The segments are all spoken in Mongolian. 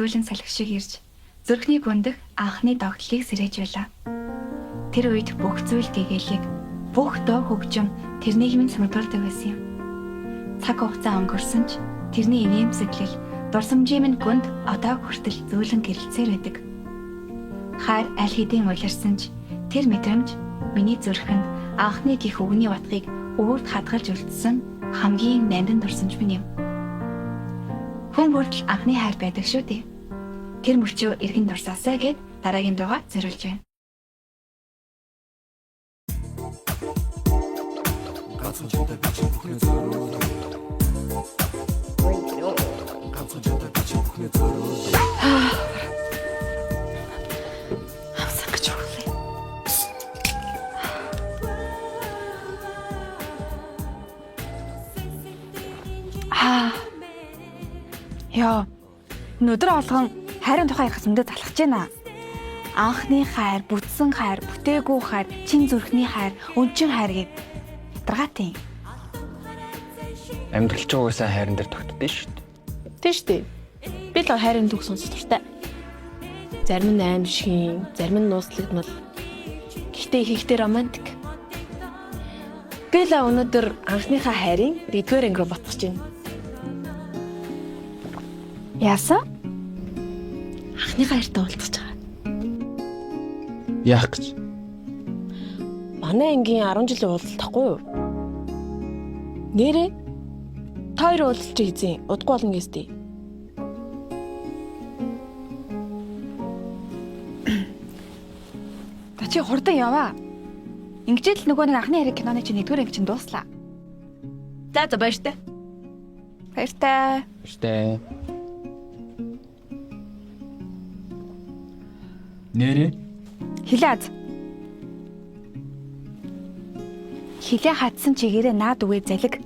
зөөлөн салхи шиг ирж зүрхний гүндэх анхны догтлыг сэрэж байлаа. Тэр үед бүх зүйл гэгээлэг, бүх дуу хөгжим тэрнийг минь сунадуулдаг байсан юм. Цаг хугацаа өнгөрсөн ч тэрний инээмсэглэл, дурсамжийн минь гүнд одоо хүртэл зөөлөн гэрэлцээр байдаг. Хайр аль хэдийн улирсан ч тэр мэдрэмж миний зүрхэнд анхны гих үгний утгыг өвөрт хадгалж үлдсэн хамгийн нандин дурсамж минь юм. Хүн бүртэл анхны хайр байдаг шүү дээ. Тэр мөчөө эргэн дурсаасай гэд дараагийн дууга зориулж байна. Ганцхан чамтай би чи бүхний зориул. Ганцхан чамтай би чи бүхний зориул. Амсан гэж өглөө. Аа. Йоо. Өнөөдөр олгон хайрын тухай ярих зөндөө залхаж байна. Анхны хайр, бүтсэн хайр, бүтээгүй хайр, чин зүрхний хайр, өнчин хайр гэд ядаргаатай. Амьдрал ч угаасаа хайран дээр тогтдоо шүү дээ. Тийм шүү дээ. Би л хайрын түүх сонсох дуртай. Зарим нь аимшигын, зарим нь нууцлагдмал. Гэхдээ ихэнхдээ романтик. Би л өнөөдөр анхныхаа хайрын нэгдүгээр анги руу ботгож байна. Яасан? Анхныхаа хайртай уулзаж байгаа. Яах гэж? Манай ангийн 10 жилийн уулзалт тахгүй юу? Нэрээ та хоёр уулзалт чи хэзээ удахгүй болно гэстэй. Та чи хурдан яваа. Ингэжээ л нөгөө нэг анхны хайрын киноны чи нэгдүгээр анги чинь дууслаа. За за баяртай. Баяртай. Штэ. Нэрээ Хилээ аз. Хилээ хатсан чигээрээ наад үгээ залиг.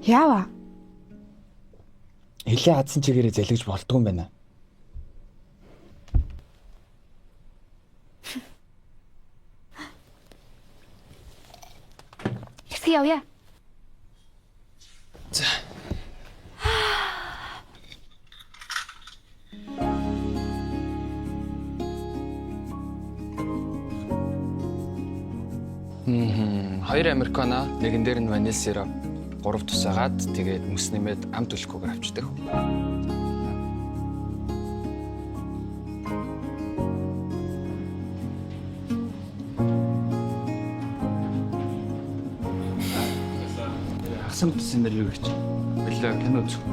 Яава. хилээ хадсан чигээрээ залгиж болдгоо юм байна. Хэсэг явъя. За. Хоёр американо, нэгэн дээр нь ванил сироп, гурав тусаагаад тэгээд мөс нэмээд амт үлэхгүйгээр авчдаг. Хасан тусын дээр юу гэж? Бэлээ кино үзэх.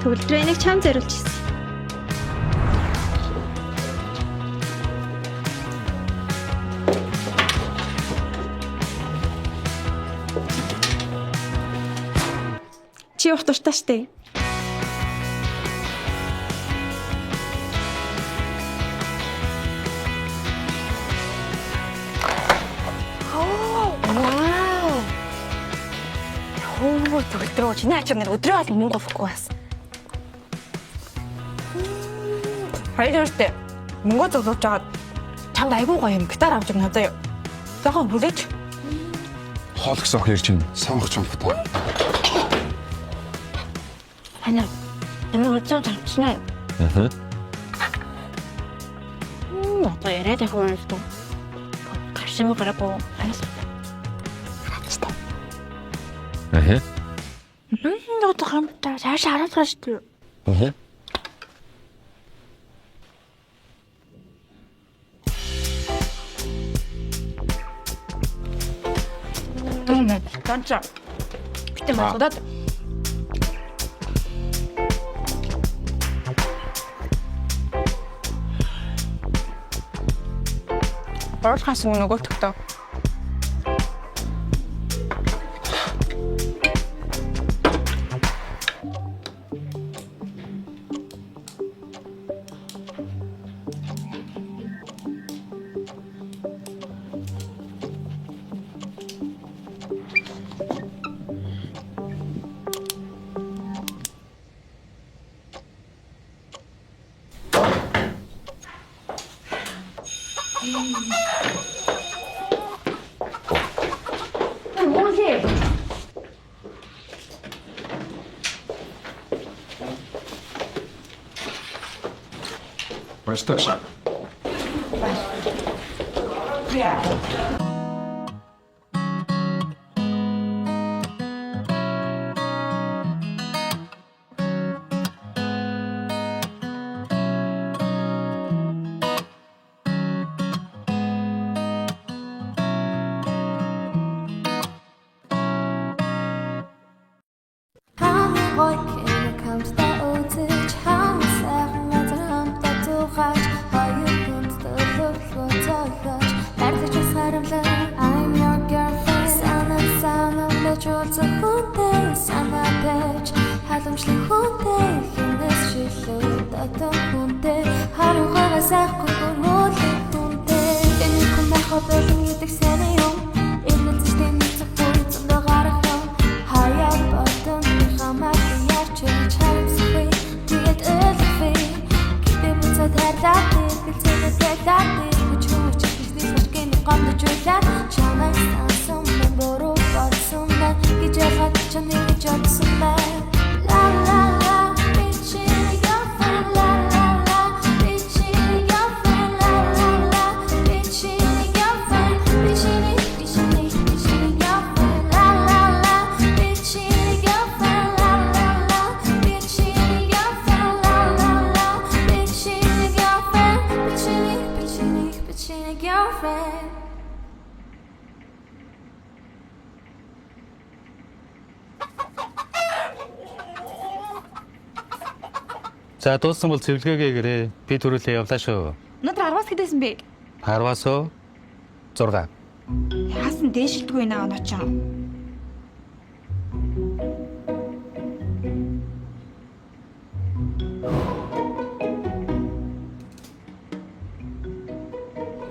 Төгөлдрөө энийг чам зориулж ирсэн. Чи явах дуртай штэ. Вау. Хөө төгөлдрөө чиний ачаар нэр өдрөө бол мөнгө авахгүй байсан. Баяр штэ. Мөнгө зогсоож жагаад чамд айгүй гоё юм гитар авч өгнө заяа. Жохон хүлээч. Хоол гэсэн охин ирж байна. Сонгох чамтай. Аня. Энэ үлзэн тавчнаа. Аа. Одоо яриад явах юм шүү. Гарсан гараагүй. Анаас. Аа. Одоо хамтаа цааш хараад байгаа шүү. Аа. Данча. Гэтэ мадаад Оруулахаас өмнө нөгөөтгтөө. Баярлалаа. Хамгийн гоё кино хамтдаа үзэж, хамгийн сайхан газар хамтдаа зугаач, хоёр хүнд төлөвлөгөө зохиож, хайрлаж бас харамлан I'm your girlfriend. Санаа санаа байж уулзах хүнтэй, санаа байж халамжлах хүнтэй, хинээс шилүү дотон хүнтэй, хариугаараа сайхгүй хөрмөлөх хүнтэй. Энэ хүн байхаа болон гэдэг сайн юм. Ирэлцэж тэнцэх үе зөндөө гарах юм. Хаяа бодон хамаагүй ярьж харамсахгүй тэгээд ойлгохгүй. Гэтэ буцаад хайрлаа хэлцээгээ байлаа хүч хүч гэж нийлж гомдож байлаа. Чамайг сансан мэн буруу бодсон мэн гэж ялгаад чамыг гэж бодсон мэн. Ла ла ла би чи girlfriend ла ла ла би чи girlfriend ла ла ла би чи girlfriend би чи би чи би чи girlfriend ла ла ла би чи girlfriend ла ла ла би чи girlfriend ла ла ла би чи girlfriend би чи би чи би чи girlfriend. За дууссан бол цэвэрлэгээгээ гэрээ. Би түрүүлээ явлаа шүү. Өнөөдөр 10-аас хэдээсэн бэ? 10-аас 6. Яасан дээшилдэггүй наа онооч.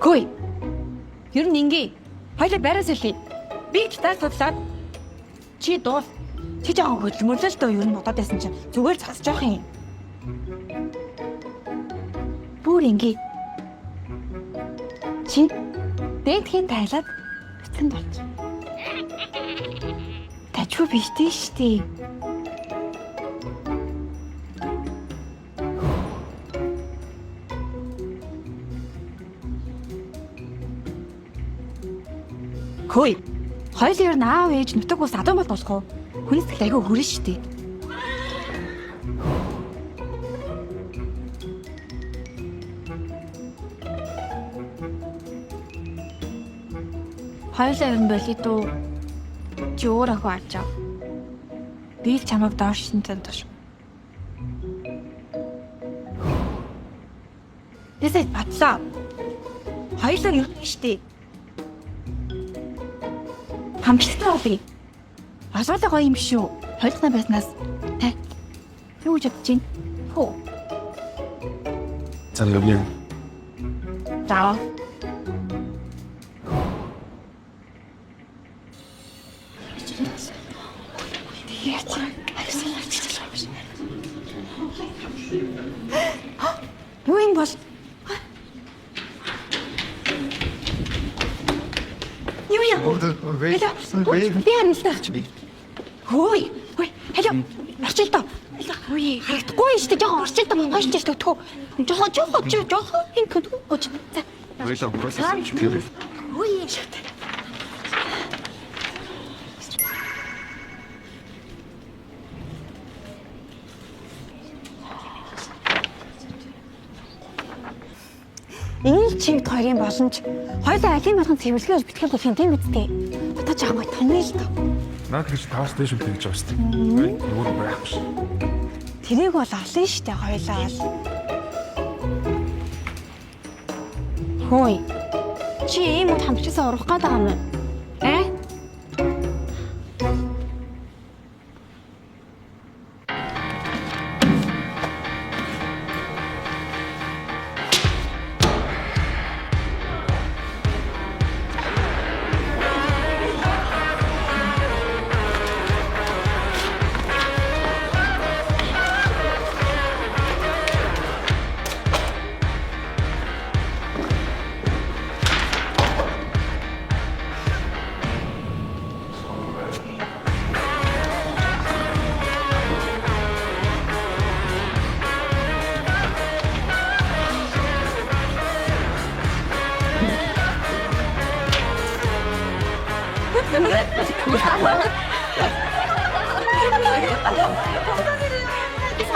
Хөөе. Ер нь ингээ. Хоёлаа байраа солиё. Би гитар судлаад чи дуул. Чи жоохон хөдөлмөрлөө л дөө ер нь бодоод байсан чинь зүгээр зогсож явах юм. Бүр ингээ. Чи дээдхийн тайлаад бяцхан болж. Тажгүй биш тий штий. Хөөе. Хоёул ер нь аав ээж нутаг ус адуу бол болох уу? Хүний сэтгэл айгүй хүрэн штий. Хоёулаа ер нь болиё дүү. Чи өөр охин авч ав. Би л чамайг доош шинтэн туш. Тэсээ батлаа. Хоёулаа ер нь штий. Хамтлагтай болъё. Асуулаа гоё юм шүү. Хоёулахнаа байснаас та юу гэж бодож байна? Хөө. За явъя. За. Юу юм бол? Юу юм? Hello. Би харна л та. Хөөе. Хөөе. Hello. Орчил доо. Хөөе. Харагдахгүй шүү дээ. Жохон орчил доо. Хойш чил төгтгөө. Жохон жохон жохон хин көдгөө. За. Баярлалаа. Хөөе. Ингээл чивд хоёрын боломж. Хоёулаа алийн болгон цэвэрлэгээ бол бэлтгэл болох юм тийм биз дээ. Одоо жоохон гоё том л доо. Наад гэж таваас дээш үл тэгж байгаа шүү дээ. Өөр байхгүй шүү. Тэрийг бол олон шүү дээ хоёулаа бол. Хөөе. Чи ийм үд хамтчасаа урах гээд байгаа юм уу? Э?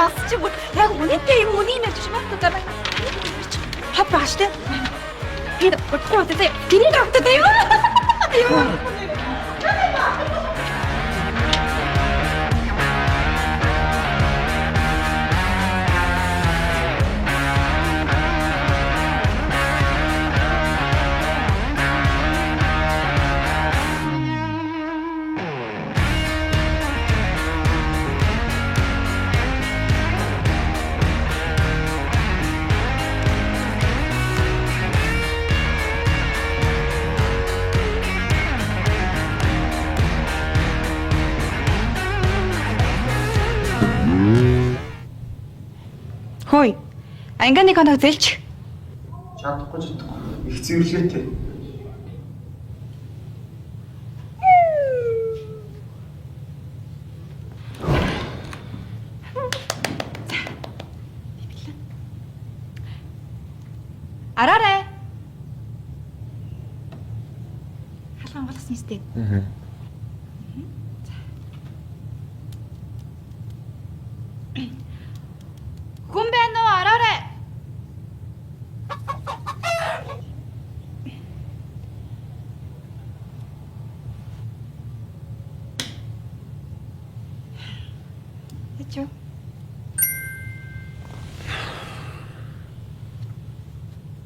Сонсч юм яг үнэтэй юм үнийг ярьж байна даа. Хап байгаа штэ. Би бодохгүй байна. Тэрийг автаа юу? Юу? Хөөе. Анга нэг хоног зэлч. Чадахгүй чадахгүй. Их цэвэрлэгээтэй. Араарай. Халган болгосон юм сте. Аа. Хүн байна уу? Араарай. Яч юу?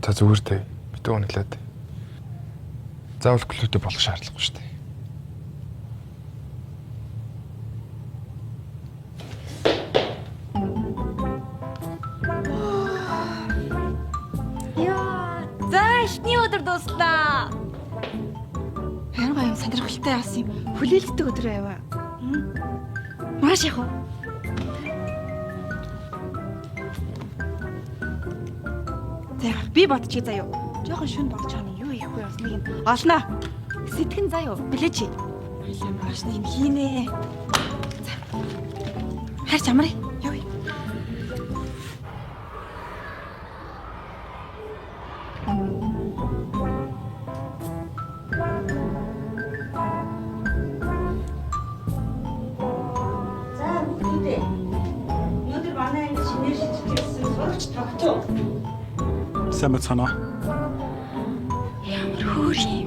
За зүгээр дээ. Битүү унаглаад. Заавал клубтэй болох шаардлагагүй шүү дээ. Яа, за эхний өдөр дууслаа. Харин гоё юм сонирхолтой бас юм хүлээлттэй өдөр байваа. Маш их уу? За яах би бодчих заяа. Жохон шүн бодож байгаа нь юу хийх вэ? Бас нэг юм олноо. Сэтгэн заяа. Билээч. Баялаа маш нэг юм хийнэ. За. Харч амрыг. Явъя. За бүгдээ. Өнөөдөр манай анги шинээр шийдэж ирсэн сурагч тогтов. Сайн байцгаана уу? Ямар хөөрхөн юм.